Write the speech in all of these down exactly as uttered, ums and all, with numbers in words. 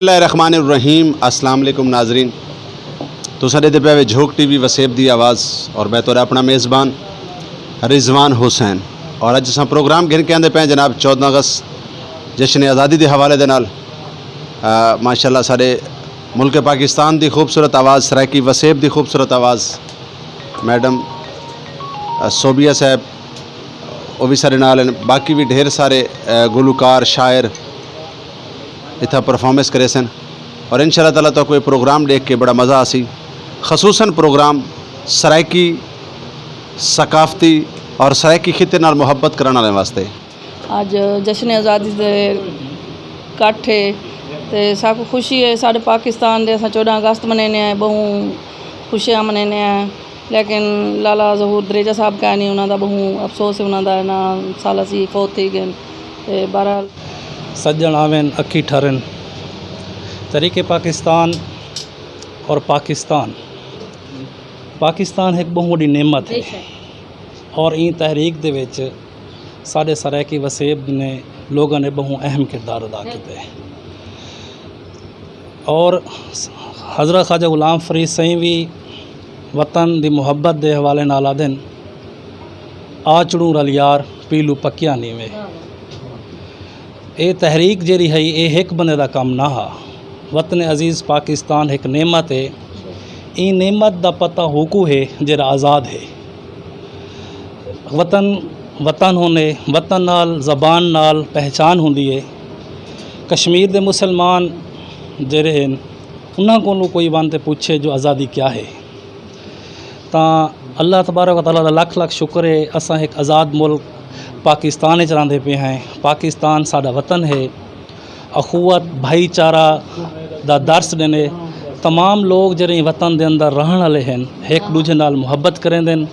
اللہ الرحمن الرحیم۔ السلام علیکم ناظرین، تساں ݙیہدے پئے وے جھوک ٹی وی وسیب دی آواز، اور میں تہاݙا اپݨا میزبان رضوان حسین۔ اور اڄ اساں پروگرام گھن کے آندے پئے ہیں جناب، چودہ اگست جشن آزادی دے حوالے دے نال۔ آ، ماشاءاللہ ساݙے ملک پاکستان دی خوبصورت آواز، سرائیکی وسیب دی خوبصورت آواز، میڈم، آ، صوبیہ صاحب، او وی ساݙے نال ہن۔ باقی وی ڈھیر سارے، آ، گلوکار، شاعر اتھاں پرفارمنس کریسن، اور ان شاء اللہ تعالیٰ تہاکوں اے پروگرام ݙیکھ کے بڑا مزہ آسی، خصوصاً پروگرام سرائیکی ثقافتی اور سرائیکی خطے نال محبت کرݨ والے واسطے۔ اڄ جشن آزادی دے کٹھ ہے تے ساکوں خوشی ہے، ساݙے پاکستان دے اساں چوݙاں اگست منینے ہیں، ٻہوں خوشیاں منینے ہیں۔ لیکن لالا ظہور دریجہ صاحب کائنی، انہاں دا ٻہوں افسوس ہے، انہاں دا انہاں سال اسی فوت تھی ڳئن۔ تے بہرحال سڄݨ آون اکھی ٹھرن، تحریک پاکستان اور پاکستان، پاکستان ہک ٻہوں وݙی نعمت ہے، اور ایں تحریک دے وچ ساݙے سرائیکی وسیب نے لوگاں نے ٻہوں اہم کردار ادا کیتے۔ اور حضرت خواجہ غلام فرید سئیں وی وطن دی محبت دے حوالے نال آہدن، آ چڑوں رل یار، پیلو پکیاں نیوے۔ اے تحریک جیڑھی ہئی، اے ہک بندے دا کم نہ ہا۔ وطن عزیز پاکستان ہک نعمت ہے۔ ایں نعمت دا پتہ ہوکوں ہے جیڑھا آزاد ہے۔ وطن وطن ہوندے، وطن نال، زبان نال پہچان ہوندی ہے۔ کشمیر دے مسلمان جیڑھے ہن، انہاں کولوں کوئی ونڄ تے پچھے جو آزادی کیا ہے؟ تاں اللہ تبارک و تعالیٰ دا لکھ لکھ شکر ہے، اساں ہک آزاد ملک پاکستان وچ رہندے پئے ہیں۔ پاکستان ساݙا وطن ہے۔ اخوت، بھائی چارہ دا درس ݙیندے۔ تمام لوگ جیڑھے وطن دے اندر رہݨ والے ہن، ہک ݙوجھے نال محبت کریندن۔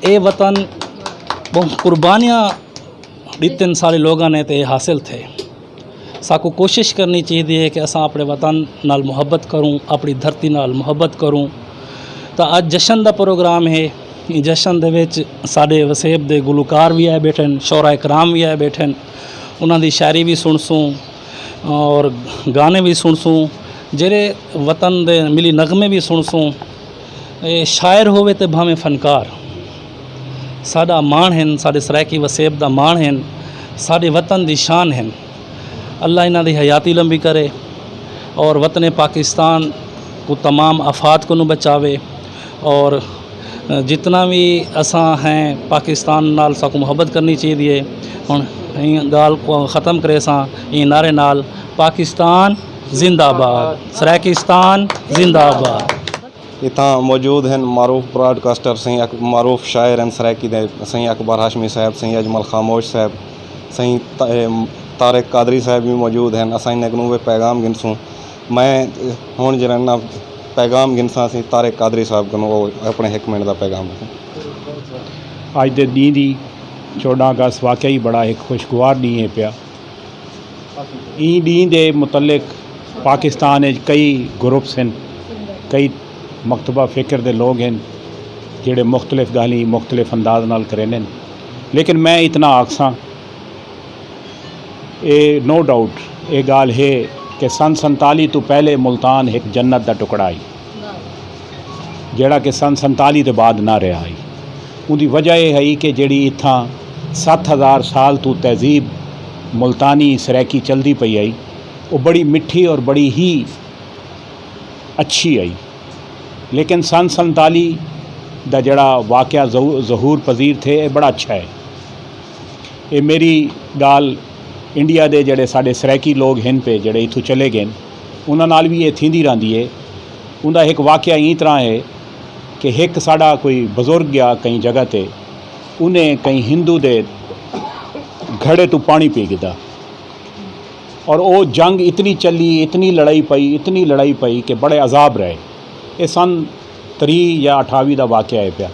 اے وطن ٻہوں قربانیاں ݙتن سارے لوگاں نے تے اے حاصل تھئے۔ ساکوں کوشش کرݨی چاہیدی ہے کہ اساں اپݨے وطن نال محبت کروں، اپݨی دھرتی نال محبت کروں۔ تاں اڄ جشن دا پروگرام ہے۔ ایں جشن دے وچ ساݙے وسیب دے گلوکار وی آئے ٻیٹھن، شعراء کرام وی آئے ٻیٹھن، انہاں دی شاعری وی سݨسوں اور گانے وی سݨسوں، جیڑھے وطن دے ملی نغمے وی سݨسوں۔ اے شاعر ہووے تے بھانویں فنکار، ساݙا ماݨ ہن، ساݙے سرائیکی وسیب دا ماݨ ہن، ساݙے وطن دی شان ہن۔ اللہ انہاں دی حیاتی لمبی کرے اور وطن پاکستان کوں تمام آفات کنوں بچاوے، اور جتنا وی اساں ہیں پاکستان نال ساکوں محبت کرݨی چاہیدی ہے۔ ہݨ ایں ڳالھ کوں ختم کریساں ایں نعرے نال، پاکستان زندہ باد، سرائیکستان زندہ باد۔ اتھاں موجود ہن معروف براڈ کاسٹر سئیں اک-، معروف شاعر ہن سرائیکی دے سئیں اکبر ہاشمی صاحب، سئیں اجمل خاموش صاحب، سئیں ط-، اے، طارق قادری صاحب وی موجود ہن۔ اساں انہاں کنوں وی پیغام گھنسوں۔ میں ہݨ جیڑھا نا پیغام گھنساں سئیں طارق قادری صاحب کنوں، او اپݨے ہک منٹ دا پیغام ݙسن۔ اڄ دے ݙینہہ دی چوݙاں اگست واقعی بڑا ہک خوشگوار ݙینہہ ہے پیا۔ ایں ݙینہہ دے متعلق پاکستان اچ کئی گروپس ہن، کئی مکتبہ فکر دے لوگ ہن جیڑھے مختلف ڳالھیں مختلف انداز نال کریندن، لیکن میں اتنا آکھساں، اے نو ڈاؤٹ اے ڳالھ ہے کہ سن سنتالی توں پہلے ملتان ہک جنت دا ٹکڑا ہئی، جیڑھا کہ سن سنتالی دے بعد نہ رہیا ہئی۔ اوندی وجہ اے ہئی کہ جیڑھی اتھاں ست ہزار سال توں تہذیب ملتانی سرائیکی چلدی پئی ہئی، او بڑی مٹھی اور بڑی ہی اچھی ہئی۔ لیکن سن سنتالی دا جیڑھا واقعہ ظہو-، ظہور پذیر تھئے، اے بڑا اچھا ہے۔ اے میری ڳالھ انڈیا دے جیڑھے ساݙے سرائیکی لوگ ہن پئے، جیڑھے اتھوں چلے ڳئن، انہاں نال وی اے تھیندی رہندی ہے۔ اوندا ہک واقعہ ایں طرح ہے کہ ہک ساݙا کوئی بزرگ ڳیا کہیں جگہ تے، انہیں کہیں ہندو دے گھڑے توں پاݨی پی گھدا، اور او جنگ اتنی چلی، اتنی لڑائی پئی، اتنی لڑائی پئی کہ بڑے عذاب رہے۔ اے سن تریہہ یا اٹھاوی دا واقعہ ہے پیا۔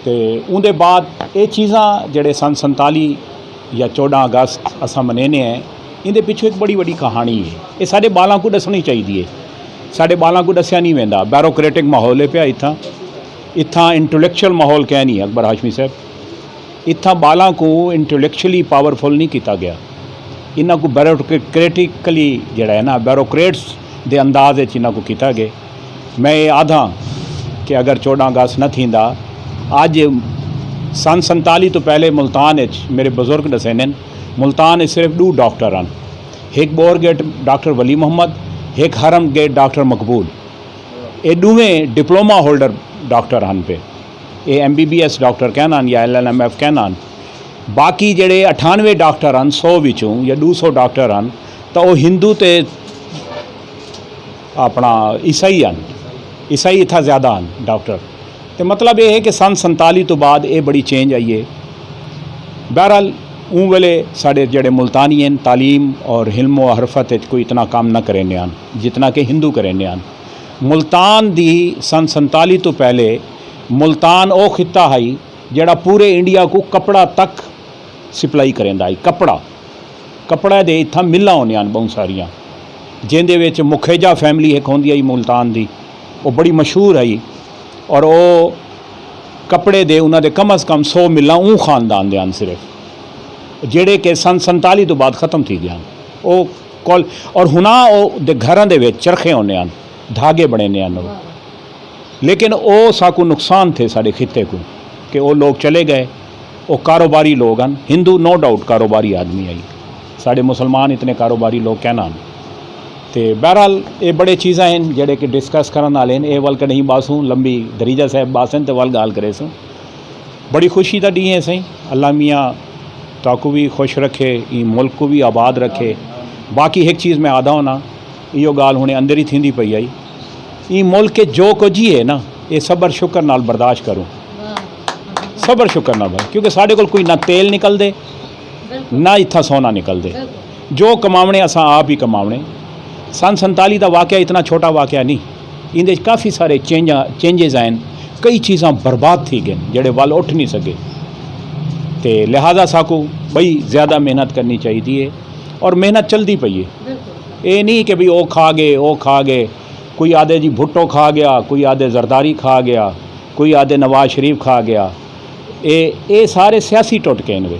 تے اوندے بعد اے چیزاں جیڑھے سن سنتالی یا چوݙاں اگست اساں منینے ہیں، ایندے پچھوں ہک بڑی وݙی کہاݨی ہے۔ اے ساݙے ٻالاں کوں ݙسݨی چاہیدی ہے۔ ساݙے ٻالاں کوں ݙسیا نہیں ویندا۔ بیوروکریٹک ماحول ہے پیا اتھاں۔ اتھاں انٹلیکچوئل ماحول کائنی ہے، اکبر ہاشمی صاحب۔ اتھاں ٻالاں کوں انٹلیکچولی پاورفل نہیں کیتا ڳیا۔ انہاں کوں بیوروکریٹیکلی جڑا ہے نا، بیوروکریٹس دے انداز وچ انہاں کوں کیتا گئے۔ میں یہ آدھاں کہ اگر چوݙاں اگست نہ تھیندا، اڄ سن سنتالی تو پہلے ملتان وچ، میرے بزرگ ݙسیندن، ملتان وچ صرف ݙو ڈاکٹر ہن، ہک بور گیٹ ڈاکٹر ولی محمد، ہک حرم گیٹ ڈاکٹر مقبول۔ اے ݙوہیں ڈپلوما ہولڈر ڈاکٹر ہن پئے۔ اے M B B S doctor کہنان یا ایل این ایم ایف کہنان۔ باقی جڑے اٹھانوے ڈاکٹر ہن، سو وچوں یا ݙو سو ڈاکٹر ہن، تاں او ہندو تے اپݨا عیسائی ہن۔ عیسائی اتھاں زیادہ ہن ڈاکٹر۔ تے مطلب اے ہے کہ سن سنتالی تو بعد اے بڑی چینج آئی ہے۔ بہرحال، اوں ویلے ساݙے جڑے ملتانی ہن، تعلیم اور حلم و حرفت وچ کوئی اتنا کم نہ کریندے ہن جتنا کہ ہندو کریندے ہن۔ ملتان دی سن سنتالی تو پہلے ملتان او خطہ ہئی جڑا پورے انڈیا کوں کپڑا تک سپلائی کریندا ہئی۔ کپڑا، کپڑے دے اتھاں ملاں ہوندیاں ہن ٻہوں ساریاں، جیندے وچ مکھیجا فیملی ہک ہوندی ہئی ملتان دی، او بڑی مشہور ہئی، اور او کپڑے دے، انہاں دے کم از کم سو ملاں اوں خاندان دے ہن صرف، جیڑھے کہ سن سنتالی توں بعد ختم تھی ڳئے ہن۔ او کول، اور ہݨ او دے گھراں دے وچ چرخے ہوندے ہن، دھاڳے بݨیندے ہن او۔ لیکن او ساکوں نقصان تھئے ساݙے خطے کوں کہ او لوگ چلے ڳئے۔ او کاروباری لوگ ہن، ہندو نو ڈاؤٹ کاروباری آدمی ہئی، ساݙے مسلمان اتنے کاروباری لوگ کائناں ہن۔ تے بہرحال اے بڑے چیزاں ہن جیڑھے کہ ڈسکس کرݨ آلے ہن۔ اے ول کݙاہیں ٻہسوں، لمبی دریجہ صاحب ٻہسن تے ول ڳالھ کریسوں۔ بڑی خوشی دا ݙینہہ ہے سئیں، اللہ میاں تہاکوں وی خوش رکھے، ایں ملک کوں وی آباد رکھے۔ باقی ہک چیز میں آہدا ہونداں، ایہو ڳالھ ہݨے اندر ہی تھیندی پئی ہئی، ایں ملک وچ جو کجھ ہی ہے نا، اے صبر شکر نال برداشت کروں۔ صبر شکر نال بھائی، کیونکہ ساݙے کول کوئی نہ تیل نکلدے، نہ اتھاں سونا نکلدے۔ جو کماوݨے اساں آپ ہی کماوݨے۔ سن سنتالی دا واقعہ اتنا چھوٹا واقعہ نہیں، ایندے وچ کافی سارے چینجاں، چینجز آئن، کئی چیزاں برباد تھی ڳئن جیڑھے ول اٹھ نہیں سڳے۔ تے لہذا ساکوں ٻئی زیادہ محنت کرݨی چاہیدی ہے، اور محنت چلدی پئی ہے۔ اے نہیں کہ بھئی او کھا ڳئے، او کھا ڳئے، کوئی آہدے جی بھٹو کھا ڳیا، کوئی آہدے زرداری کھا ڳیا، کوئی آہدے نواز شریف کھا ڳیا۔ اے، اے سارے سیاسی ٹوٹکے ہن وے۔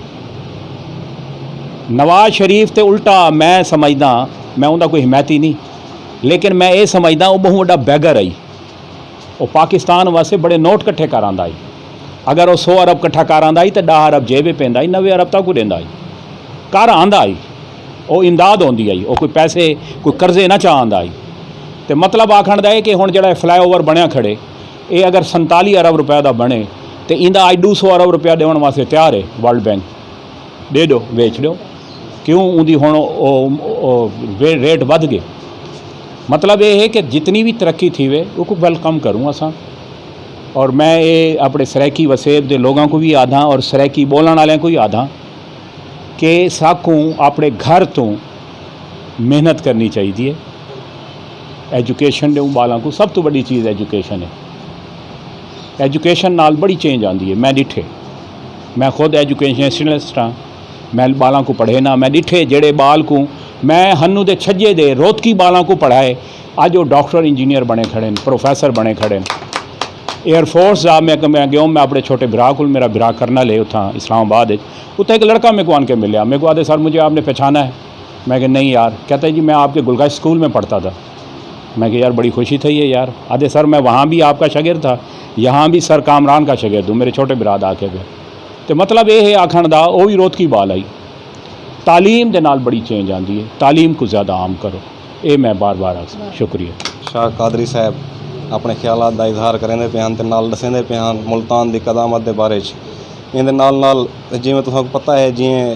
نواز شریف تے الٹا میں سمجھداں، میں اوندا کوئی حمایتی نہیں، لیکن میں اے سمجھداں او ٻہوں وݙا بیگر ہئی۔ او پاکستان واسطے بڑے نوٹ کٹھے کر آندا ہئی۔ اگر او سو ارب کٹھا کر آندا ہئی تے ݙاہ ارب جیب وچ پیندا ہئی، نوے ارب تہاکوں ݙیندا ہئی۔ کر آندا ہئی۔ او امداد ہوندی ہئی، او کوئی پیسے، کوئی قرضے نہ چا آندا ہئی۔ تے مطلب آکھݨ دا ہے کہ ہݨ جیڑھا فلائی اوور بݨیا کھڑے، اے اگر سنتالی ارب روپے دا بݨے تے ایندا اڄ ݙو سو ارب روپیہ ݙیوݨ واسطے تیار ہے ورلڈ بینک، ݙے ݙیو، ویچ ݙیو۔ کیوں اوندی ہݨ او، او، وے-، ریٹ ودھ ڳئے۔ مطلب اے ہے کہ جتنی وی ترقی تھیوے، اوکوں ویلکم کروں اساں۔ اور میں اے اپݨے سرائیکی وسیب دے لوگاں کوں وی آہداں اور سرائیکی ٻولݨ آلیاں کوں وی آہداں کہ ساکوں اپݨے گھر توں محنت کرݨی چاہیدی ہے۔ ایجوکیشن ݙیوں ٻالاں کوں، سب توں وݙی چیز ایجوکیشن ہے۔ ایجوکیشن نال بڑی چینج آندی ہے، میں ݙٹھے۔ میں خود ایجوکیشنسٹ ہاں، میں ٻالاں کوں پڑھیناں، میں ݙٹھے جیڑھے ٻال کوں میں ہنوں دے چھڄے دے روتکی ٻالاں کوں پڑھائے، اڄ او ڈاکٹر، انجینئر بݨے کھڑے ہن، پروفیسر بݨے کھڑے ہن۔ ایئر فورس دا میں، میں ڳیوم، میں اپݨے چھوٹے بھرا کول، میرا بھرا کرنل ہے اتھاں اسلام آباد وچ، اتھاں ہک لڑکا میکوں آن کے ملیا، میکوں آہدے، "سر، مجھے آپ نے پہچانا ہے؟" میں کہا، "نہیں یار۔" کہتا ہے، "جی، میں آپ کے گلگشت اسکول میں پڑھتا تھا۔" میں کہا، "یار، بڑی خوشی تھئی ہے یار۔" آہدے، "سر، میں وہاں بھی آپ کا شاگرد تھا، یہاں بھی سر کامران کا شاگرد ہوں۔" میرے چھوٹے بھرا دا آکھے پئے۔ تے مطلب اے ہے آکھݨ دا، او وی روتکی ٻال ہئی۔ تعلیم دے نال بڑی چینج آندی ہے، تعلیم کوں زیادہ عام کرو، اے میں بار بار آکھساں۔ شکریہ۔ شاہ قادری صاحب اپݨے خیالات دا اظہار کریندے پئے ہن تے نال ݙسیندے پئے ہن ملتان دی قدامت دے بارے وچ۔ ایندے نال نال جیویں تساں کوں پتہ ہے، جیویں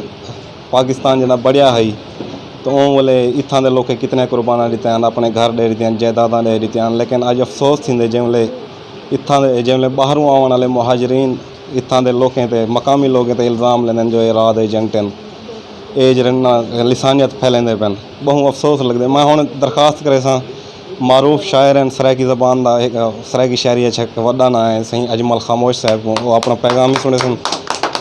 پاکستان جݙاں بݨیا ہئی، تاں اوں ویلے اتھاں دے لوکیں کتنے قربانیاں ݙتیاں ہن، اپݨے گھر ݙے ݙتے ہن، جائیداداں ݙے ݙتے ہن، لیکن اڄ افسوس تھیندے جیں ویلے اتھاں دے، جیں ویلے ٻاہروں آوݨ والے مہاجرین اتھاں دے لوکیں تے، مقامی لوکیں تے الزام لیندن جو اے راء دے ایجنٹ ہن، اے جیڑھے انہاں لسانیت پھیلیندے پئن۔ ٻہوں افسوس لڳدے۔ میں ہݨ درخواست کریساں، معروف شاعر ہن، سرائیکی زبان دا ہک، سرائیکی شاعری اچ ہک وݙا ناں ہے، سئیں اجمل خاموش صاحب کوں، او اپݨا پیغام وی سݨیسن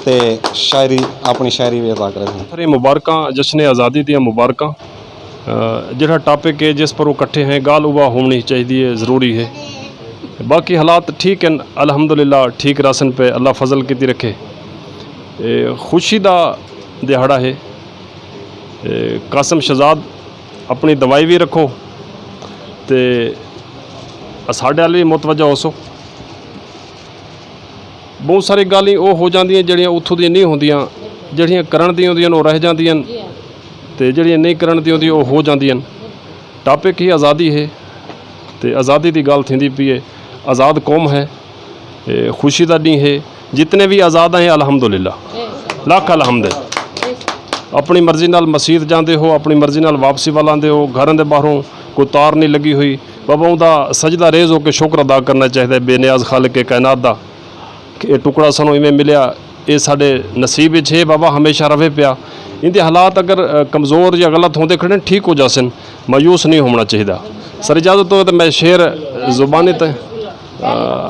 تے شاعری، اپݨی شاعری وی ادا کریسن۔ سارے مبارکاں، جشن آزادی دیاں مبارکاں۔ اے جیڑھا ٹاپک ہے جس پر او کٹھے ہیں، ڳالھ اوہا ہووݨی چاہیدی ہے، ضروری ہے۔ باقی حالات ٹھیک ہن، الحمدللہ ٹھیک رہسن پئے، اللہ فضل کیتی رکھے۔ اے خوشی دا دیہاڑا ہے۔ قاسم شہزاد، اپݨی دوائی وی رکھو تے اساݙے ول وی متوجہ ہوسو۔ ٻہوں ساری ڳالھیں او ہو جاندیاں جیڑھیاں اتھوں دیاں نئیں ہوندیاں، جیڑھیاں کرݨ دیاں ہوندیاں او رہ جاندیاں، تے جیڑھیاں نئیں کرݨ دیاں ہوندیاں او ہو جاندیاں۔ ٹاپک ہی آزادی ہے تے آزادی دی ڳالھ تھیندی پئی ہے۔ آزاد قوم ہے، اے خوشی دا ݙینہہ ہے۔ جتنے وی آزاد ہیں، الحمدللہ، لکھ الحمد ہے۔ اپݨی مرضی نال مسیت جاندے ہو، اپݨی مرضی نال واپسی ول آندے ہو، گھراں دے ٻاہروں کوئی تار نئیں لڳی ہوئی، بابا اوندا سجدہ ریز ہو کے شکر ادا کرݨا چاہیدا ہے بے نیاز خالق کائنات دا۔ اے ٹکڑا سانوں ایویں ملیا، اے ساݙے نصیب وچ ہے، بابا ہمیشہ رہے پیا۔ ایندے حالات اگر، اے، کمزور یا غلط ہوندے کھڑن، ٹھیک ہو جاسن، مایوس نئیں ہووݨا چاہیدا۔ سر اجازت ہووے تے میں شعر زبانی تے، اے،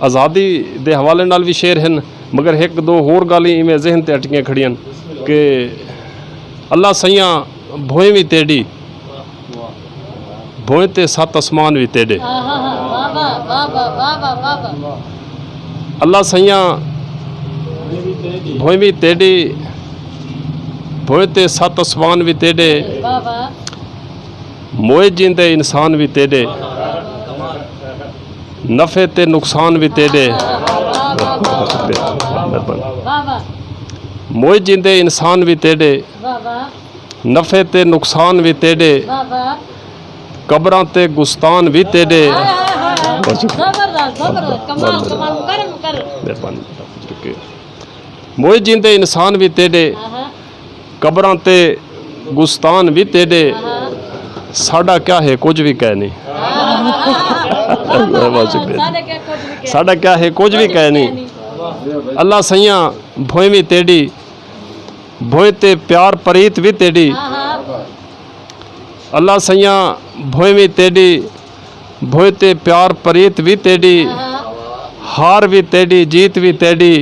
آزادی دے حوالے نال وی شعر ہن، مگر ہک ݙو ہور ڳالھیں ایویں ذہن تے اٹکیاں کھڑیاں کہ اللہ سئیاں بھوئیں وی تیݙی، بھوئیں تے ست اسمان وی تیݙے۔ اللہ سئیاں بھوئیں وی تیݙی، بھوئیں تے ست اسمان وی تیݙے، موئے جیندے انسان وی تیݙے، نفع تے نقصان وی تیݙے۔ مہربانی۔ موئے جیندے انسان وی تیݙے، نفع تے نقصان وی تیݙے، قبراں تے گستان وی تیݙے۔ مہربانی۔ موئے جیندے انسان وی تیݙے، قبراں تے گستان وی تیݙے، ساݙا کیا ہے کجھ وی کائنی۔ بہت شکریہ۔ ساݙا کیا ہے کجھ وی کائنی۔ اللہ سئیاں بھوئیں وی تیݙی، بھوئیں تے پیار پریت وی تیݙی۔ اللہ سئیاں بھوئیں وی تیݙی، بھوئیں تے پیار پریت وی تیݙی، ہار وی تیݙی، جیت وی تیݙی،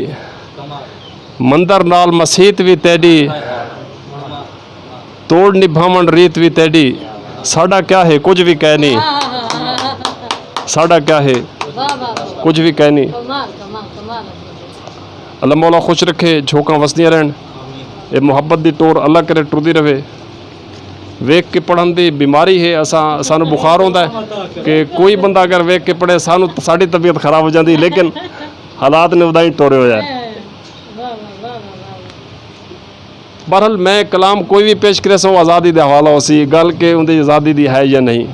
مندر نال مسیت وی تیݙی، توڑ نبھاوݨ ریت وی تیݙی۔ ساݙا کیا ہے کجھ وی کائنی۔ ساݙا کیا ہے کجھ وی کائنی۔ اللہ مولا خوش رکھے، جھوکاں وسدیاں رہن۔ اے محبت دی ٹور اللہ کرے ٹردی رہے۔ ویکھ کے پڑھن دی بیماری ہے، اساں، سانوں بخار ہوندا ہے کہ کوئی بندہ اگر ویکھ کے پڑھے، سانوں، ساݙی طبیعت خراب ہو جاندی، لیکن حالات نے ادا ہی ٹورے ہویا ہے۔ بہرحال میں کلام کوئی وی پیش کریساں، آزادی دے حوالہ ہوسی، ڳالھ کہ اوندی آزادی دی ہے یا نہیں۔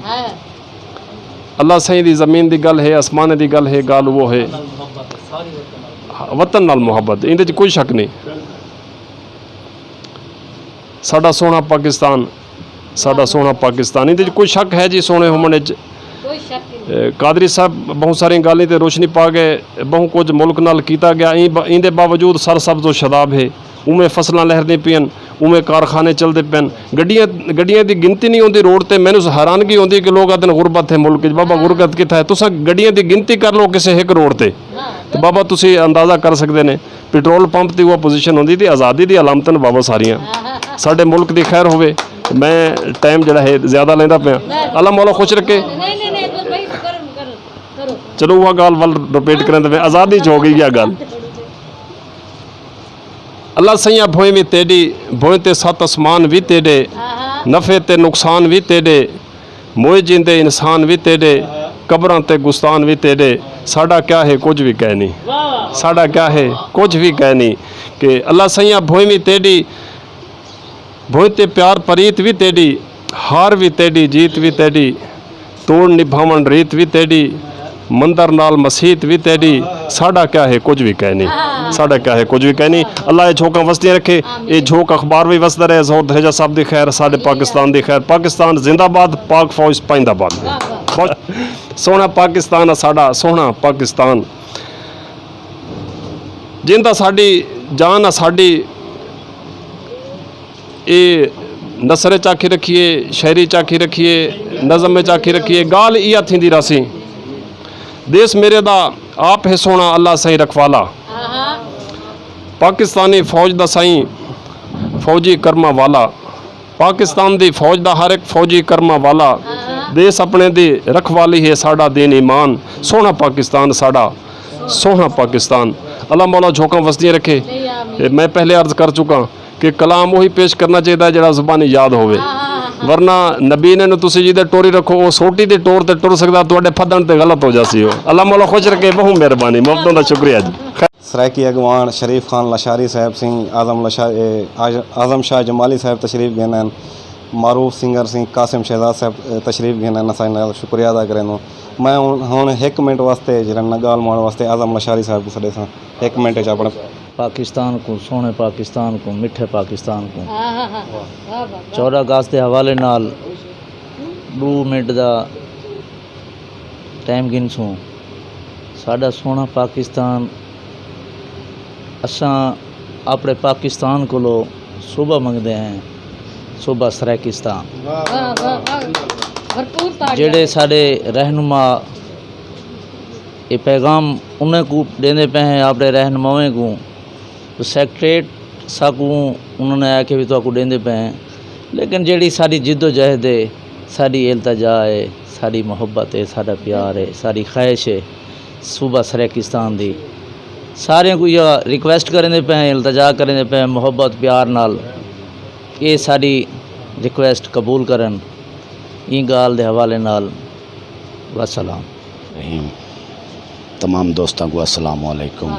اللہ سئیں دی زمین دی ڳالھ ہے، اسمان دی ڳالھ ہے، ڳالھ وہ ہے۔ وطن نال محبت، ایندے چ کوئی شک نہیں۔ ساݙا سوہݨا پاکستان، ساݙا سوہݨا پاکستان، ایندے چ کوئی شک ہے جی سوہݨے ہووݨ اچ؟ اے، قادری صاحب ٻہوں ساریاں ڳالھیں تے روشنی پا ڳئے، ٻہوں کجھ ملک نال کیتا ڳیا، ایں با-، ایندے باوجود سرسبز و شاداب ہے، اونویں فصلاں لہردیں پئین، اونویں کارخانے چلدے پئین، گݙیاں، گݙیاں دی گنتی نہیں ہوندی روڈ تے، مینوں حیرانگی ہوندی کہ لوگ آہدن غربت ہے ملک اچ، بابا غربت کتھا ہے؟ تساں گݙیاں دی گنتی کر لو کسے ہک روڈ تے، تے بابا تسی اندازہ کر سڳدے نے۔ پٹرول پمپ تے اوہا پوزیشن ہوندی تے آزادی دی علامتاں بابا ساریاں۔ ساݙے ملک دی خیر ہووے۔ میں ٹائم جیڑھا ہے زیادہ لیندا پیاں۔ اللہ مولا خوش رکھے۔ چلو اوہا ڳالھ ول رپیٹ کریں تے میں آزادی چ ہو ڳئی اے ڳالھ۔ اللہ سئیاں بھوئیں وی تیݙی، بھوئیں تے ست اسمان وی تیݙے، نفع تے نقصان وی تیݙے۔ موئے جیندے انسان وی تیݙے، قبراں تے گستان وی تیݙے، ساݙا کیا ہے کجھ وی کائنی۔ ساݙا کیا ہے کجھ وی کائنی۔ کہ اللہ سئیاں بھوئیں وی تیݙی، بھوئیں تے پیار پریت وی تیݙی، ہار وی تیݙی، جیت وی تیݙی، توڑ نبھاوݨ ریت وی تیݙی، مندر نال مسیت وی تیݙی، ساݙا کیا ہے کجھ وی کائنی۔ ساݙا کیا ہے کجھ وی کائنی۔ اللہ اے جھوکاں وسدیاں رکھے، اے جھوک اخبار وی وسدا رہے، ظہور دھریجہ صاحب دی خیر، ساݙے پاکستان دی خیر، پاکستان زندہ باد، پاک فوج پائندہ باد۔ بہت سوہݨا پاکستان آ ساݙا، سوہݨا پاکستان۔ جیندا ساݙی جان آ ساݙی، اے نثر اچ آکھی رکھیے، شاعری اچ آکھی رکھیے، نظم اچ آکھی رکھیے، ڳالھ ایہا تھیندی رہسی۔ دیس میݙے دا آپ ہے سوہݨا اللہ سئیں رکھوالا۔ پاکستانی فوج دا سئیں فوجی کرماں والا۔ پاکستان دی فوج دا ہر ہک فوجی کرماں والا۔ دیس اپݨے دی رکھوالی ہے ساݙا دین ایمان۔ سوہݨا پاکستان ساݙا، سوہݨا پاکستان۔ اللہ مولا جھوکاں وسدیاں رکھے۔ اے میں پہلے عرض کر چکاں کہ کلام اوہی پیش کرنا چاہیدا ہے جیڑھا زبانی یاد ہووے۔ ورنہ نبی نے نو تسی جیندے ٹوری رکھو، او سوٹی دے ٹور تے ٹر سکدا، تہاڈے پھدن تے غلط ہو جاسی ہو۔ اللہ مولا خوش رکھے، بہوں مہربانی، محبتوں دا شکریہ جی۔ خیر۔ سرائیکی اڳواݨ شریف خان لشاری صاحب سئیں، اعظم لشا-، اے، اعظم شاہ جمالی صاحب تشریف گھن آئن، معروف سنگر سئیں قاسم شہزاد صاحب، اے، تشریف گھن آئن، اساں انہاں دا شکریہ ادا کریندوں۔ میں ہݨ، ہݨ ہک منٹ واسطے جیڑھا نا ڳالھ ماݨ واسطے اعظم لشاری صاحب کوں سݙیساں، ہک منٹ اچ اپݨے پاکستان کوں، سوہݨے پاکستان کوں، مٹھے پاکستان کوں، چودہ اگست دے حوالے نال ݙو منٹ دا ٹائم گھنسوں۔ ساݙا سوہݨا پاکستان، اساں اپݨے پاکستان کولو صوبہ منگدے ہیں، صوبہ سرائیکستان۔ جیڑھے ساݙے رہنما اے پیغام انہیں کوں ݙیندے پئے ہیں، اپݨے رہنماویں کوں، تو سیکریٹریٹ ساکوں انہوں نے آکھیا بھی تہاکوں ݙیندے پئے ہیں، لیکن جیڑھی ساݙی جد و جہد ہے، ساݙی التجا ہے، ساݙی محبت ہے، ساݙا پیار ہے، ساݙی خواہش ہے صوبہ سرائیکستان دی، سارے کوں یہ ریکویسٹ کریندے پئے ہیں، التجا کریندے پئے ہیں محبت پیار نال، اے ساݙی ریکویسٹ قبول کرن۔ ایں ڳالھ دے حوالے نال وسلام۔ رحیم۔ تمام دوستاں کوں السلام علیکم۔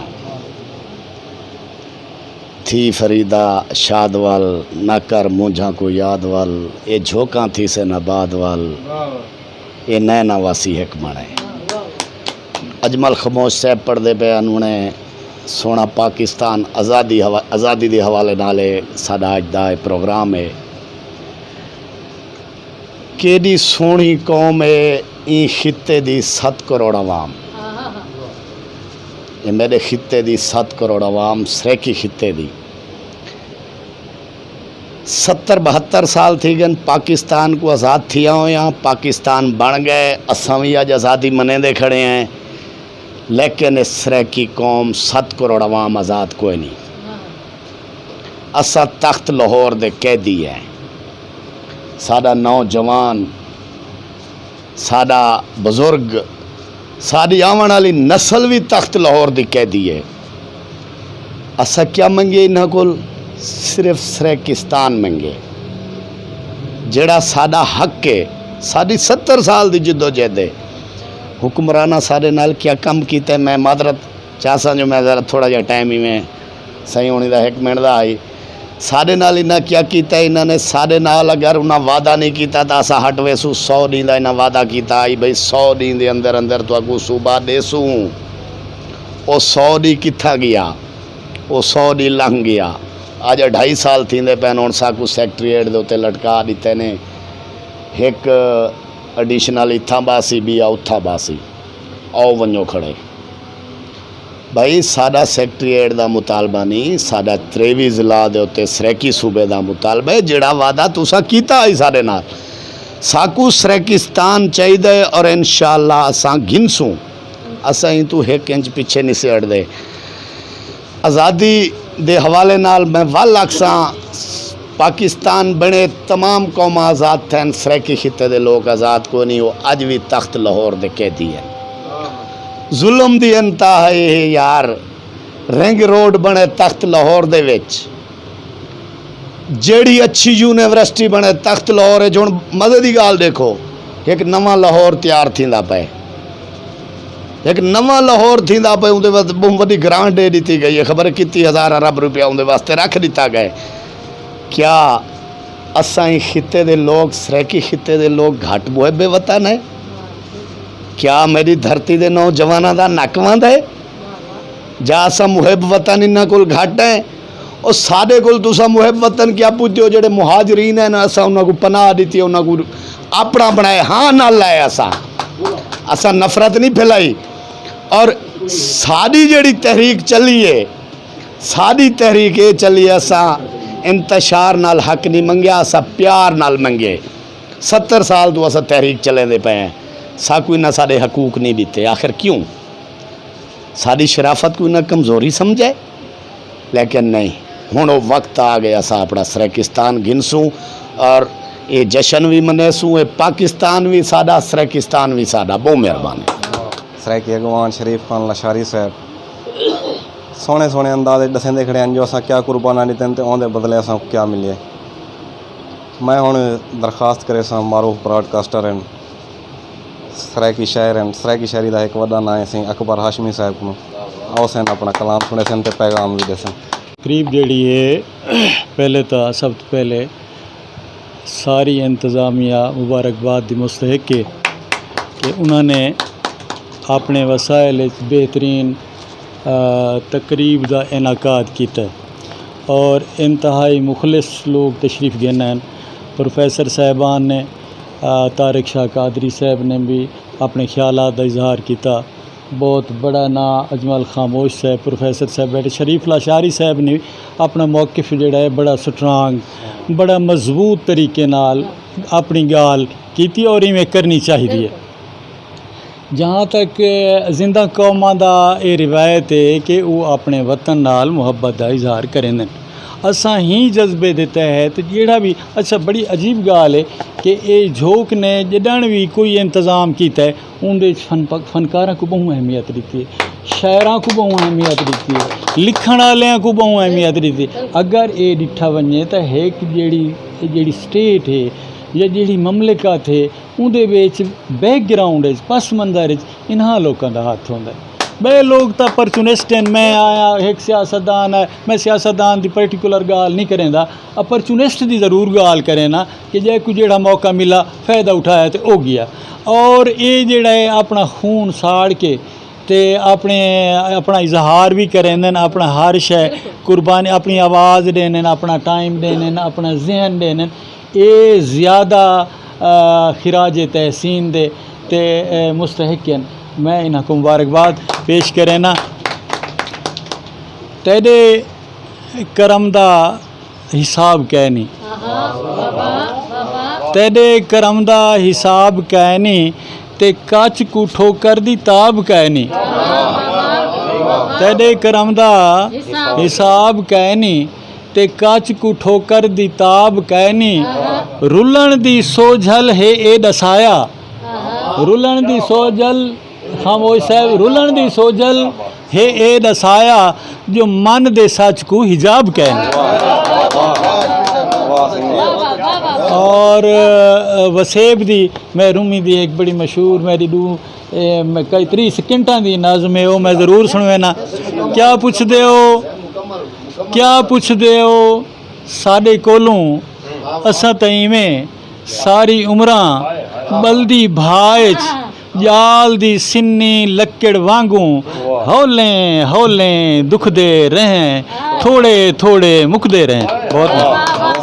تھی فریدا شاد ول، نہ کر مونجھاں کوں یاد ول، اے جھوکاں تھیسن آباد ول، اے نئے نہ واسی ہک بݨے۔ اجمل خموش صاحب پڑھدے پئے ہن، انہیں سوہݨا پاکستان آزادی حوا-، آزادی دے حوالے نال اے ساݙا اڄ دا اے پروگرام اے۔ کیݙی سوہݨی قوم اے، ایں خطے دی ست کروڑ عوام۔ اے میݙے خطے دی ست کروڑ عوام، سرائیکی خطے دی۔ ستر بہتر سال تھی ڳئن پاکستان کوں آزاد تھیا ہویاں، پاکستان بݨ ڳئے، اساں وی اڄ آزادی منیندے کھڑے ہیں، لیکن اے سرائیکی قوم، ست کروڑ عوام آزاد کوئے نی۔ اساں تخت لاہور دے قیدی ہیں۔ ساݙا نوجوان، ساݙا بزرگ، ساݙی آوݨ والی نسل وی تخت لاہور دی قیدی ہے۔ اساں کیا منگے انہاں کول؟ صرف سرائیکستان منگے، جیڑھا ساݙا حق ہے، ساݙی ستر سال دی جدوجہد ہے۔ حکمراناں ساݙے نال کیا کم کیتا ہے؟ میں معذرت چاہساں جو میں ذرا تھوڑا جہا ٹائم ہی میں سئیں ہوݨی دا ہک منٹ دا ہئی۔ ساݙے نال انہاں کیا کیتا ہے؟ انہاں نے ساݙے نال اگر انہاں وعدہ نہیں کیتا تاں اساں ہٹ ویسوں۔ سو ݙینہہ دا انہاں وعدہ کیتا ہئی بھئی سو ݙینہہ دے اندر اندر تہاکوں صوبہ ݙیسوں۔ او سو ݙینہہ کتھاں ڳیا؟ او سو ݙینہہ لنگھ ڳیا۔ اڄ اڈھائی سال تھیندے پئن، ہݨ ساکوں سیکرٹریٹ دے اتے لٹکا ݙتے نے۔ ہک ایڈیشنل اتھاں ٻاہسی، ٻیا اتھاں ٻاہسی۔ آؤ ونڄو کھڑے۔ بھائی، ساݙا سیکرٹریٹ دا مطالبہ نہیں، ساݙا تریوی ضلع دے اتے سرائیکی صوبے دا مطالبہ ہے، جیڑھا وعدہ تساں کیتا ہئی ساݙے نال۔ ساکوں سرائیکستان چاہیدا ہے اور انشاءاللہ اساں گھنسوں۔ اساں ایں توں ہک انچ پچھے نہیں سے ہٹدے۔ آزادی دے حوالے نال میں ول آکھساں، پاکستان بݨے، تمام قوماں آزاد تھین، سرائیکی خطے دے لوک آزاد کوئی نہیں، او اڄ وی تخت لاہور دے قیدی ہن۔ ظلم دی انتہا اے ہے یار، رنگ روڈ بݨے تخت لاہور دے وچ، جیڑھی اچھی یونیورسٹی بݨے تخت لاہور اچ۔ ہݨ مزے دی ڳالھ ݙیکھو، ہک نواں لاہور تیار تھیندا پئے، ہک نواں لاہور تھیندا پئے، اوندے واسطے ٻہوں وݙی گرانٹ ݙے ݙتی ڳئی ہے، خبر کتی ہزار ارب روپیہ اوندے واسطے رکھ ݙتا ڳئے۔ کیا اساں ایں خطے دے لوک، سرائیکی خطے دے لوک گھٹ محب وطن ہیں؟ کیا میݙی دھرتی دے نوجواناں دا نک وند ہے؟ جا اساں محب وطن انہاں کول گھٹ ہیں؟ او ساݙے کول تساں محب وطن کیا پچھدے ہو؟ جیڑھے مہاجرین ہیں نا، اساں انہاں کوں پناہ ݙتی، انہاں کوں اپݨا بݨائے، ہاں نہ لائے اساں۔ اساں نفرت نہیں پھیلائی۔ اور ساݙی جیڑھی تحریک چلی ہے، ساݙی تحریک اے چلی، اساں انتشار نال حق نہیں منگیا، اساں پیار نال منگے۔ ستر سال توں اساں تحریک چلیندے پئے ہیں، ساکوں انہاں ساݙے حقوق نہیں ݙتے۔ آخر کیوں؟ ساݙی شرافت کوں انہاں کمزوری سمجھے؟ لیکن نہیں، ہݨ او وقت آ ڳئے، اساں اپݨا سرائیکستان گھنسوں اور اے جشن وی منیسوں، اے پاکستان وی ساݙا، سرائیکستان وی ساݙا۔ ٻہوں مہربانی۔ سرائیکی اڳواݨ شریف خان لشاری صاحب، سوہݨے سوہݨے انداز وچ ݙسیندے کھڑے ہن جو اساں کیا قرباناں ݙتن تے اوندے بدلے اساں کوں کیا ملے۔ میں ہݨ درخواست کریساں، معروف براڈ کاسٹر ہن، سرائیکی شاعر ہن، سرائیکی شاعری دا ہک وݙا ناں ہے سئیں اکبر ہاشمی صاحب کنوں آؤسن، اپݨا کلام سݨیسن تے پیغام وی ݙیسن۔ تقریب جیڑھی ہے، پہلے تاں سب توں پہلے ساری انتظامیہ مبارکباد دی مستحق ہے کہ انہاں نے اپݨے وسائل وچ بہترین، آ، تقریب دا انعقاد کیتا ہے اور انتہائی مخلص لوگ تشریف گھن آئے۔ پروفیسر صاحبان نے، آ، طارق شاہ قادری صاحب نے بھی اپݨے خیالات دا اظہار کیتا۔ بہت بڑا ناں اجمل خاموش صاحب، پروفیسر صاحب بیٹھے، شریف لاشاری صاحب نے اپݨا موقف جیڑھا ہے بڑا سٹرانگ، بڑا مضبوط طریقے نال اپݨی ڳالھ کیتی اور ایویں کرنی چاہیدی ہے۔ جہاں تک زندہ قوماں دا اے روایت ہے کہ او اپݨے وطن نال محبت دا اظہار کریندن۔ اساں ہی جذبے دے تحت جیڑھا بھی، اچھا، بڑی عجیب ڳالھ ہے کہ اے جھوک نے جݙݨ وی کوئی انتظام کیتا ہے، اوندے وچ فن-، فنکاراں کوں ٻہوں اہمیت ݙتی ہے، شاعراں کوں ٻہوں اہمیت ݙتی ہے، لکھݨ آلیاں کوں ٻہوں اہمیت ݙتی ہے۔ اگر اے ݙٹھا ونڄے تاں ہک جیڑھی، جیڑھی سٹیٹ ہے یا جیڑھی مملکت ہے، اوندے وچ بیک گراؤنڈ وچ، پس منظر وچ انہاں لوکاں دا ہتھ ہوندا ہے۔ ٻئے لوک تاں اپرچونسٹ ہن، میں آیا ہک سیاستدان ہے، میں سیاستدان دی پرٹیکولر ڳالھ نہیں کریندا، اپرچونسٹ دی ضرور ڳالھ کرینا کہ جے کوں جیڑھا موقع ملا، فائدہ اٹھایا تے او ڳیا۔ اور اے جیڑھا ہے اپݨا خون ساڑ کے تے اپݨے، اپݨا اظہار وی کریندن، اپݨا ہر شے قربانی، اپݨی آواز ݙیندن، اپݨا ٹائم ݙیندن، اپݨا ذہن ݙیندن۔ اے زیادہ، آ، خراج تحسین دے تے، اے، مستحق ہن۔ میں انہاں کوں مبارکباد پیش کرینا۔ تیݙے کرم دا حساب کائنی، تیݙے کرم دا حساب کائنی، تے کچ کوں ٹھوکر دی تاب کائنی۔ تیݙے کرم دا حساب کائنی، تے کچ کوں ٹھوکر دی تاب کائنی۔ رلݨ دی سوجھل ہے اے ݙسایا، رلݨ دی سوجھل، خاموش صاحب، رلݨ دی سوجھل ہے اے ݙسایا، جو من دے سچ کوں حجاب کائنی۔ اور، آ، وسیب دی محرومی دی ایک بڑی مشہور، میری ݙو، اے، میں کئی تریہہ سیکنڈاں دی نظم ہے، او میں ضرور سݨوینا۔ کیا پچھدے ہو، کیا پچھدے ہو ساݙے کولوں، اساں تاں ایویں ساری عمراں ٻلدی بھاہ اچ ڄال دی سنی لکڑ وانگوں ہولیں ہولیں دکھدے رہیں، تھوڑے تھوڑے مکدے رہیں۔ بہت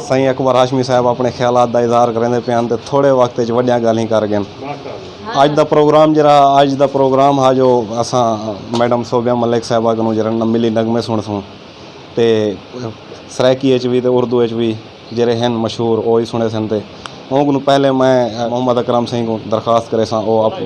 سائیں اکبر ہاشمی صاحب اپݨے خیالات دا اظہار کریندے پئے ہن تے تھوڑے وقت اچ وݙیاں ڳالھیں کر ڳئن۔ اڄ دا پروگرام جیڑھا، اڄ دا پروگرام ہا جو اساں میڈم صوبیہ ملک صاحبہ کنوں جیڑھا ن-، ملی نغمے سݨسوں تے سرائیکی اچ وی تے اردو اچ وی جیڑھے ہن مشہور، او ہی سݨیسن۔ تے اوں کنوں پہلے میں محمد اکرم سئیں کوں درخواست کریساں، او اپ-،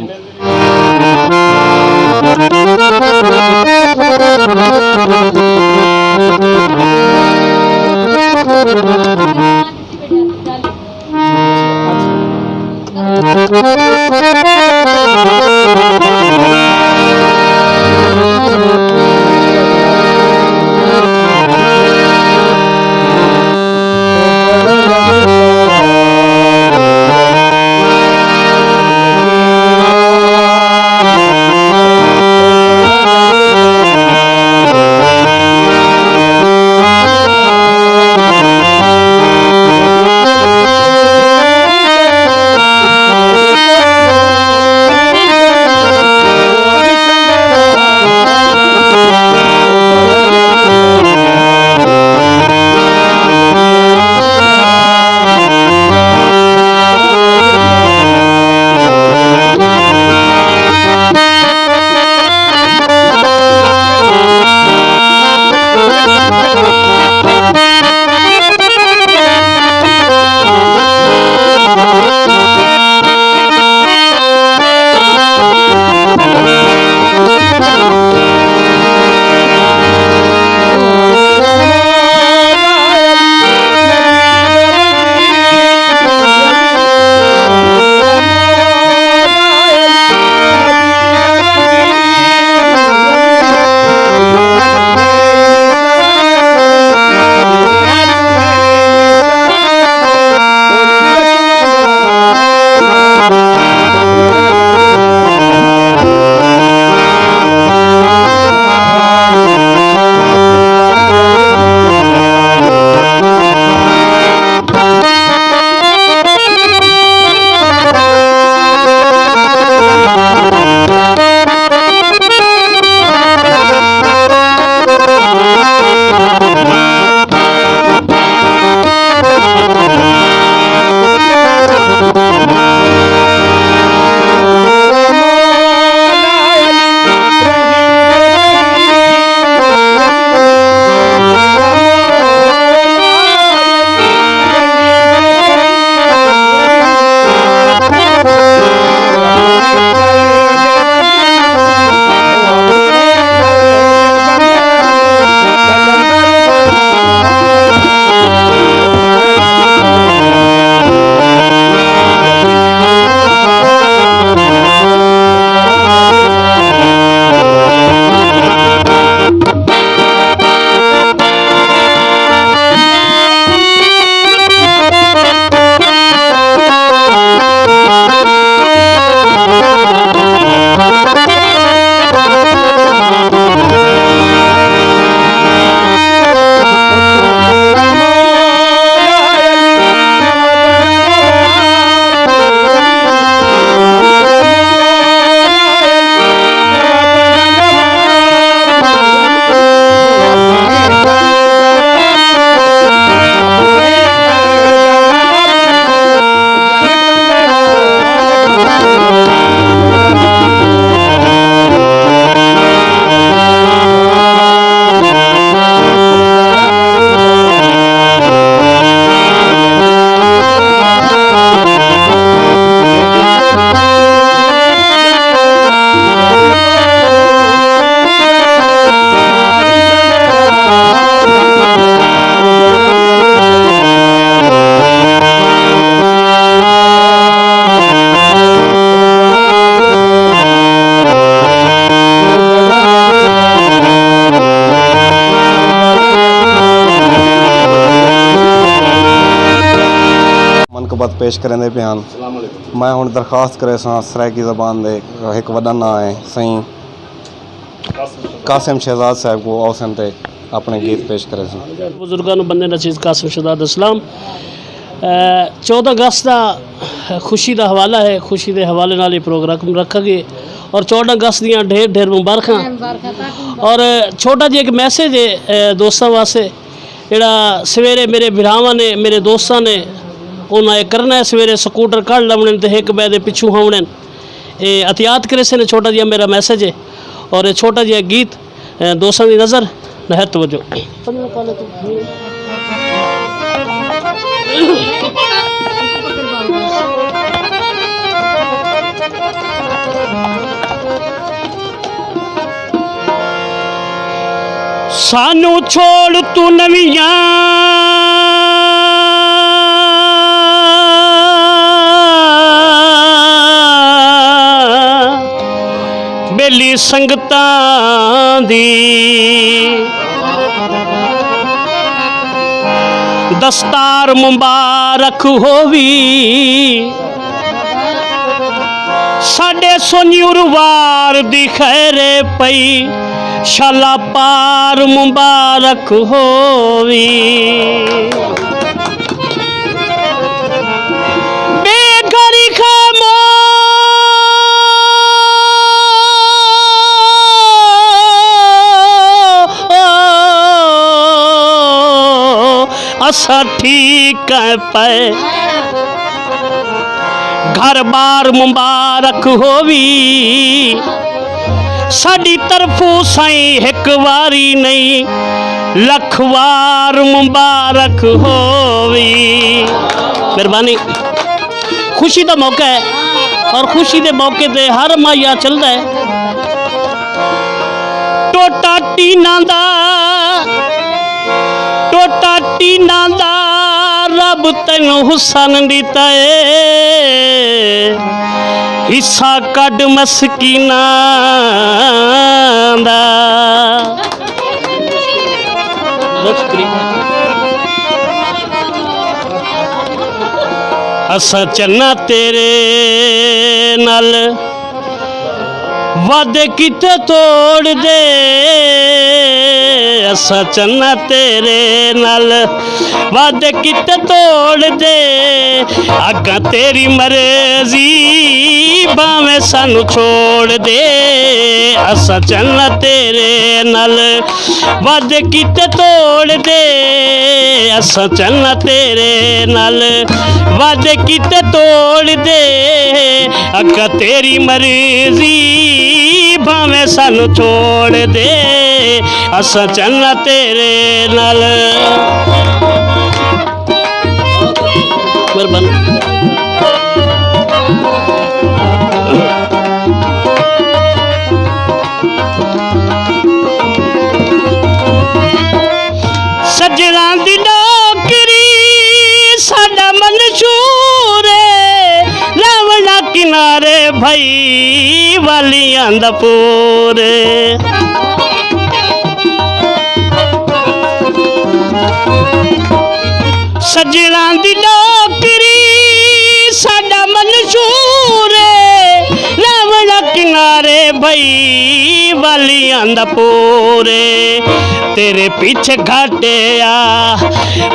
خدمت پیش کریندے پئے ہن۔ میں ہݨ درخواست کریساں، سرائیکی زبان دے ہک وݙا ناں ہے سئیں قاسم شہزاد صاحب کوں آسن تے اپݨے گیت پیش کریسن۔ بزرگاں نوں بندے نچیز قاسم شہزاد اسلام۔ چودہ اگست دا خوشی دا حوالہ ہے، خوشی دے حوالے نال یہ پروگرام رکھا گئے اور چودہ اگست دیاں ڈھیر ڈھیر مبارکاں۔ اور چھوٹا جی ایک میسج ہے دوستاں واسطے، جڑا سویرے میرے بھراواں نے، میرے دوستاں نے، انہاں اے کرنا ہے، سویرے سکوٹر کڈھ لونے تے ہک بے دے پچھوں ہونے۔ اے احتیاط کرے سے نے، چھوٹا جیہا میرا میسج ہے۔ اور اے چھوٹا جیہا گیت، اے، دوستاں دی نظر، نہایت توجہ۔ سانوں چھوڑ توں نویاں بیلی سنگتاں دی دستار مبارک ہووی۔ ساݙے سنڄ اروار دی خیر پئی، شالا پار مبارک ہووی۔ بے گھر خاموش اساں ٹھیک ہیں پئے، گھر بار مبارک ہووی۔ ساݙی طرفوں سائیں ہک واری نہیں، لکھ وار مبارک ہووی۔ مہربانی۔ خوشی دا موقع ہے اور خوشی دے موقع تے ہر ماہیا چلدا ہے۔ ٹوٹا ٹیناں دا، ٹوٹا ٹیناں دا رب تینوں حسن ݙتا اے، حصہ کڈھ مسکیناں دا۔ اساں چنا تیرے نال وعدے کیتے توڑ دے، اساں چنا تیرے نال وعدے کیتے توڑ دے، اگاں تیری مرضی بھاویں سانوں چھوڑ دے، اساں چنا تیرے نال وعدے کیتے توڑ دے، اساں چنا تیرے نال وعدے کیتے توڑ دے، اگاں تیری مرضی بھاویں سانوں چھوڑ دے، اساں چنا تیرے نال۔ مہربانی۔ سجݨاں دی نوکری ساݙا منشور اے، راوݨا کنارے بھئی والیاں دا پور اے۔ سجݨاں دی نوکری ساݙا منشور اے، راوݨا کنارے بھئی والیاں دا پور اے۔ تیرے پچھے گھاٹے آ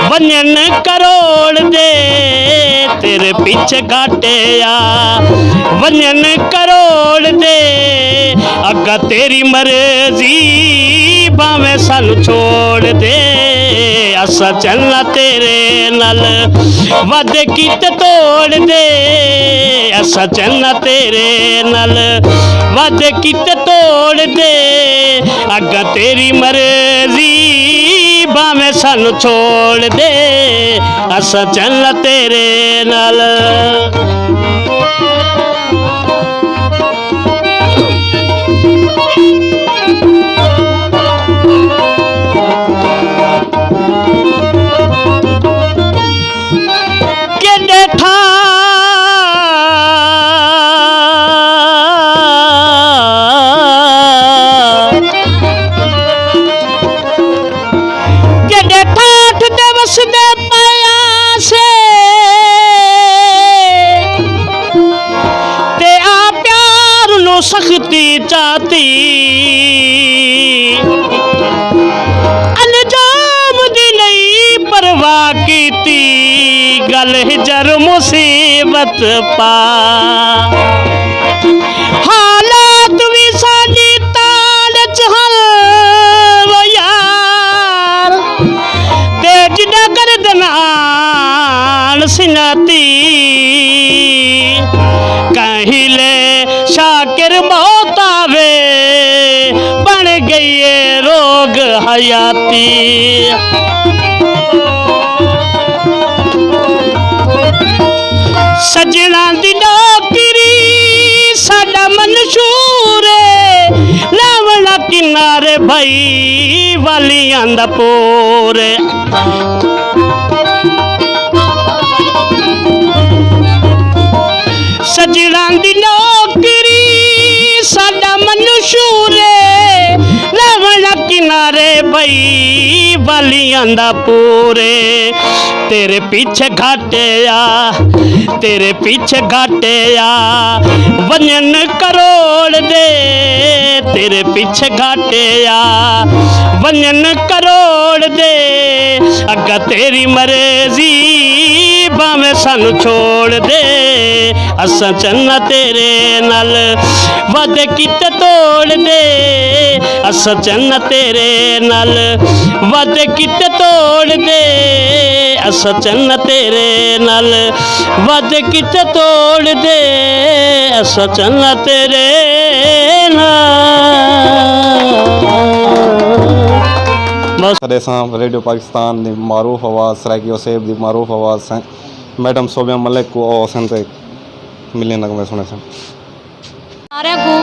ونڄن کروڑ دے، تیرے پچھے گھاٹے آ ونڄن کروڑ دے، اگاں تیری مرضی بھاویں سانوں چھوڑ دے، اساں چلنا تیرے نال، وعدے کیتے توڑ دے، اساں چلنا تیرے نال، وعدے کیتے توڑ دے، اگاں تیری مرضی بھاویں سانوں چھوڑ دے، اساں چلنا تیرے نال۔ کیݙے تھاں، کیݙے ٹھاٹھ تے وسدے پئے ہاسے، تی ڳل ہجر مصیبت پا۔ حالات وی ساݙی تاݨ اچ ہن، او یار، تے جݙاں گردن آݨ سنڄاتی، کہیں لے شاکر موت آوے، بݨ ڳئی اے روڳ حیاتی۔ سڄݨاں دی نوکری ساݙا منشور اے، لاوݨا کنارے بھائی والیاں دا پور اے۔ سڄݨاں دی نوکری ساݙا منشور اے، لاوݨا کنارے بھائی والیاں دا پور اے۔ تیرے پیچھے گھاٹے آ، تیرے پیچھے گھاٹے آ، ونڄن کروڑ دے، تیرے پیچھے گھاٹے آ، ونڄن کروڑ دے، اڳاں تیری مرضی بھاویں سانوں چھوڑ دے، اساں چنڳاں تیرے نال وعدے کیتے توڑ دے، اساں چنڳاں تیرے نال وعدے کیتے توڑ دے، اساں چنڳاں تیرے نال وعدے کیتے توڑ دے، اساں چنڳاں تیرے نال۔ بس۔ سݙے ساں ریڈیو پاکستان دی معروف آواز سرائیکی وسیب دی معروف آواز سائیں میڈم صوبیہ ملک کوں او حسن تے ملیں نغمے سݨے سن۔ سارے کوں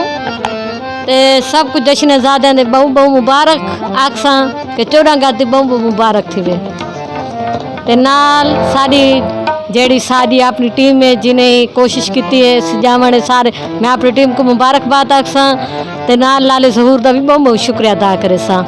تے سب کوں جشن آزادیاں دے ٻہوں ٻہوں مبارک آکھساں کہ چوݙاں اگست دی ٻہوں ٻہوں مبارک تھیوے۔ تے نال ساݙی جیڑھی ساݙی اپݨی ٹیم ہے جنہیں کوشش کیتی ہے سجاوݨ ہے سارے، میں اپݨی ٹیم کوں مبارکباد آکھساں تے نال لالے ظہور دا وی ٻہوں ٻہوں شکریہ ادا کریساں۔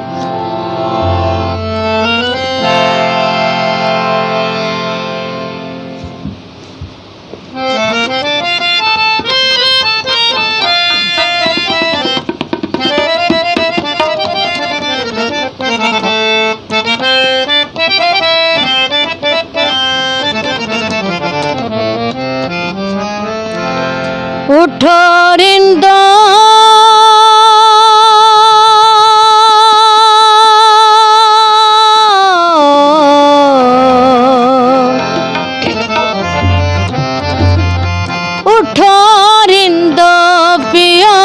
اٹھو رندو، اٹھو رندو پیو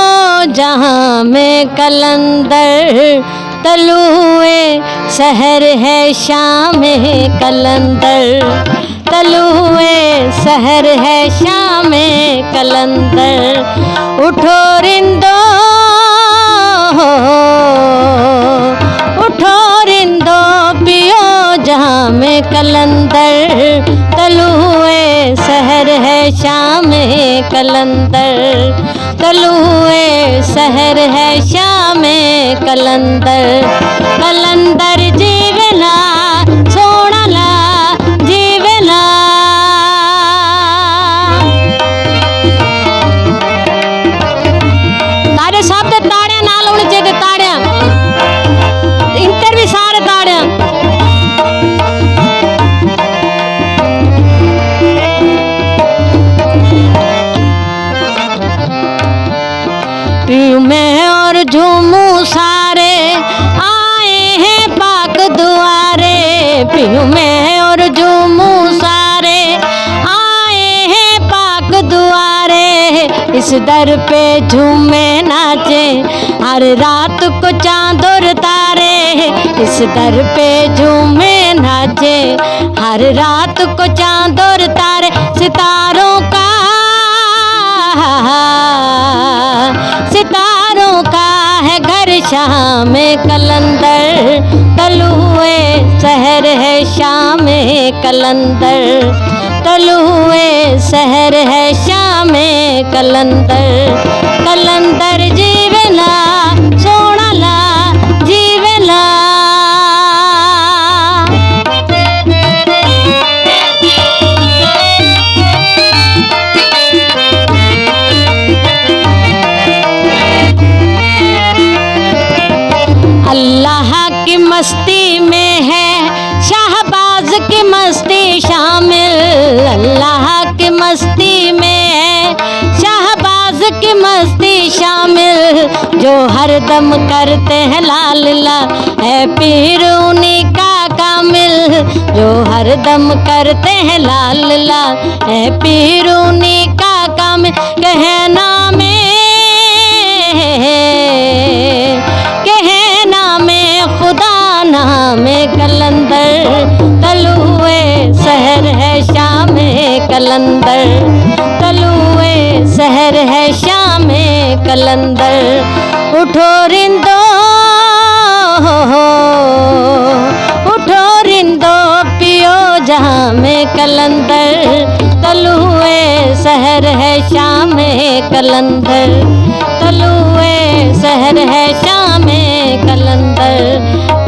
جہاں میں قلندر، طلوع سحر ہے شام قلندر، طلوع سحر ہے شام قلندر۔ اٹھو رندو، اٹھو رندو پیو جام قلندر، طلوع سحر ہے شام قلندر۔ طلوع سحر ہے شام قلندر، قلندر جیوے لا، سوہݨا لا جیوے لا۔ تاڑے سب دے تاڑیاں نال ہوݨے چاہیدے، تاڑیاں۔ انتر بھی سارے تاڑیاں۔ پیوں میں اور جھوموں سارے، آئے ہیں پاک دوارے۔ پیوں میں اور جھوموں سارے، آئے ہیں پاک دوارے۔ اس در پہ جھومیں ناچیں، ہر رات کو چاند اور تارے۔ اس در پہ جھومیں ناچیں، ہر رات کو چاند اور تارے۔ ستاروں کا، ستاروں کا ہے گھر شام قلندر، طلوع سحر ہے شام قلندر، طلوع سحر ہے شام قلندر۔ قلندر جیوے لا، سوہݨا لا جیوے لا۔ اللہ کی مستی میں ہے، شہباز کی مستی شامل، اللہ کی مستی میں شہباز کی مستی شامل، جو ہر دم کرتے ہیں لا لا لا، اے پیر انہیں کا کامل، جو ہر دم کرتے ہیں لا لا لا، اے پیر انہیں کا کامل۔ کہنا میں، کہنا میں خدا نام قلندر، طلوع سحر ہے شام قلندر، طلوع سحر ہے شام قلندر۔ اٹھو رندو، اٹھو رندو، پیو جام قلندر، طلوع سحر ہے شام قلندر، طلوع سحر ہے شام قلندر۔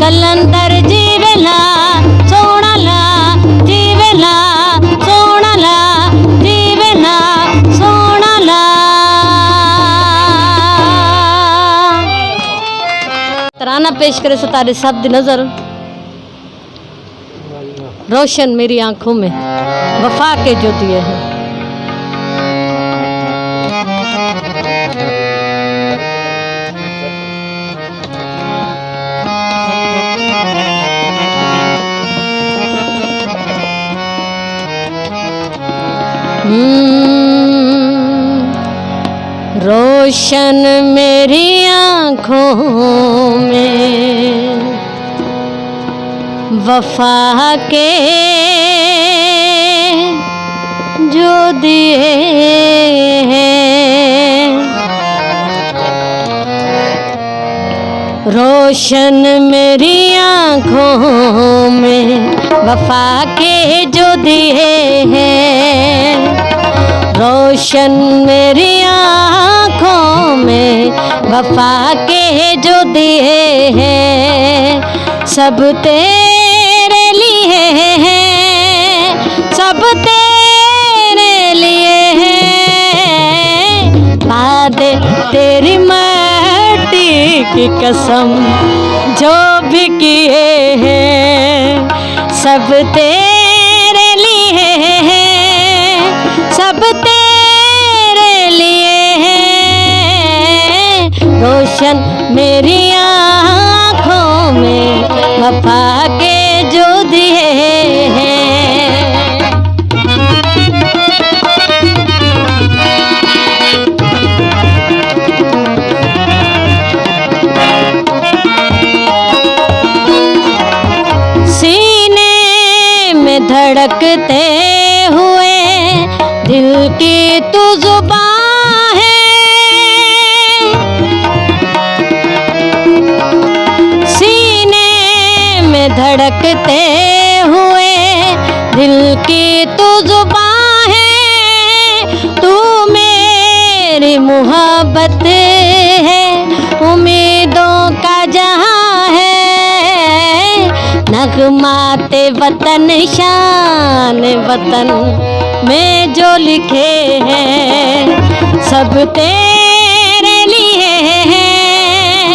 قلندر جیوے لا، سوہݨا لا، جیوے لا، سوہݨا لا، جیوے لا، سوہݨا لا۔ ترانہ پیش کرے ستارے صاحب دی نظر۔ روشن میری آنکھوں میں وفا کے جو دیے ہیں۔ ہم، روشن میری آنکھوں میں وفا کے جو دیے ہیں، روشن میری آنکھوں میں وفا کے جو دیے ہیں، روشن میری آنکھوں میں وفا کے جو دیے ہیں، سب تیرے لیے ہیں، سب تیرے لیے ہیں، پا دے تیری مٹی کی قسم جو بھی کیے ہیں، سب تیرے لیے ہیں، سب تیرے لیے ہیں، روشن میری آنکھوں میں وفا کے جو دیے ہیں۔ سینے میں دھڑکتے ہوئے دل کی تو زباں ہے، سینے میں دھڑکتے ہوئے دل کی تو زباں ہے، تو میری محبت ہے، امیدوں کا جہاں ہے، نغمات وطن شان وطن میں جو لکھے ہیں، سب تیرے لیے ہیں،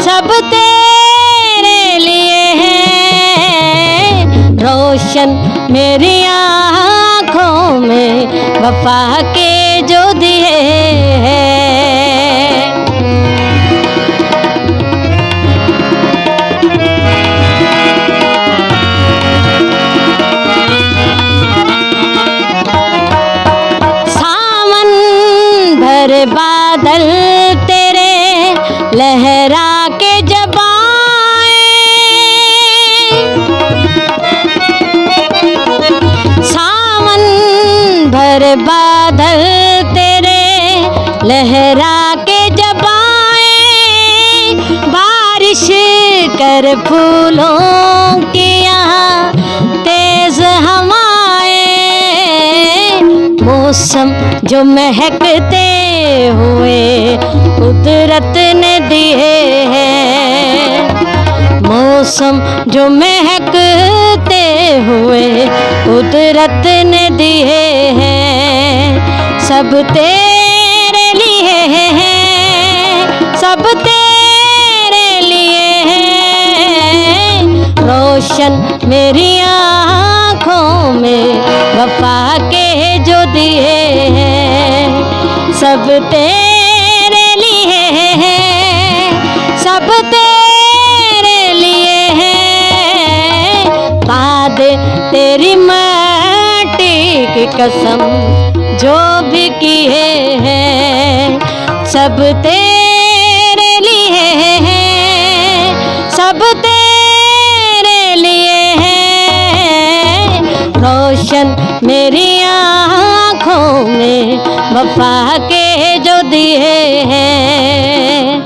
سب تیرے لیے ہیں، روشن میری آنکھوں میں وفا کے جو دیے ہیں۔ ساون بھر بادل تیرے لہرا کے جب آئے، ساون بھر بادل تیرے لہرا کے جب آئے، بارش کر پھولوں کی یہاں تیز ہوائیں، موسم جو مہکتے ہوئے قدرت نے دیے ہیں، موسم جو مہکتے ہوئے قدرت نے دیے ہیں، سب تیرے لیے ہیں، سب تیرے لیے ہیں، روشن میری آنکھوں میں وفا کے جو دیے ہیں، سب تیرے لیے ہیں، سب تیرے لیے ہیں۔ پا دے تیری مٹی کی قسم، جو بھی کیے ہیں، سب تیرے لیے ہیں، سب تیرے لیے ہیں۔ روشن میری آنکھوں میں وفا کے جو دیے ہیں،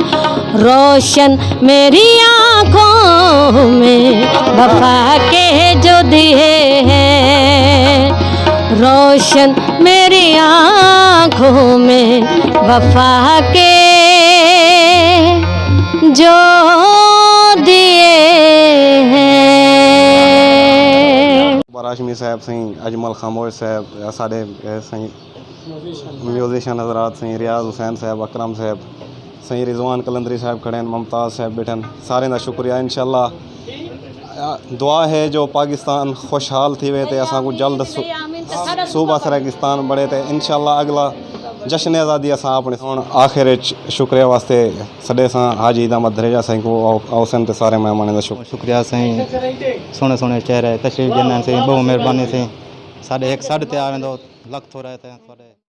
روشن میری آنکھوں میں وفا کے جو دیے ہیں، روشن میری آنکھوں میں وفا کے جو دیے ہیں۔ اکبر ہاشمی صاحب، سئیں اجمل خاموش صاحب، ساݙے، اے، سئیں میوزیشن حضرات، سئیں ریاض حسین صاحب، اکرم صاحب، سئیں رضوان قلندری صاحب کھڑے ہیں، ممتاز صاحب بیٹھے ہیں، سارے دا شکریہ۔ انشاءاللہ دعا ہے جو پاکستان خوشحال تھیوے تے اساں کوں جلد صو-، صوبہ سرائیکستان بݨے تے انشاءاللہ اڳلا جشن آزادی اساں اپݨے ہݨ آخر وچ شکریہ واسطے سݙے ساں حاجی عید احمد دھریجہ سئیں کوں، او-، اوسن تے سارے مہمانیں دا شکریہ۔ شکریہ سئیں، سوہݨے سوہݨے چہرے تشریف گھن آئے سئیں، ٻہوں مہربانی سئیں۔ ساݙے ہک سݙ تے آ ویندو، لکھ تھورا ہے تے تہاݙے۔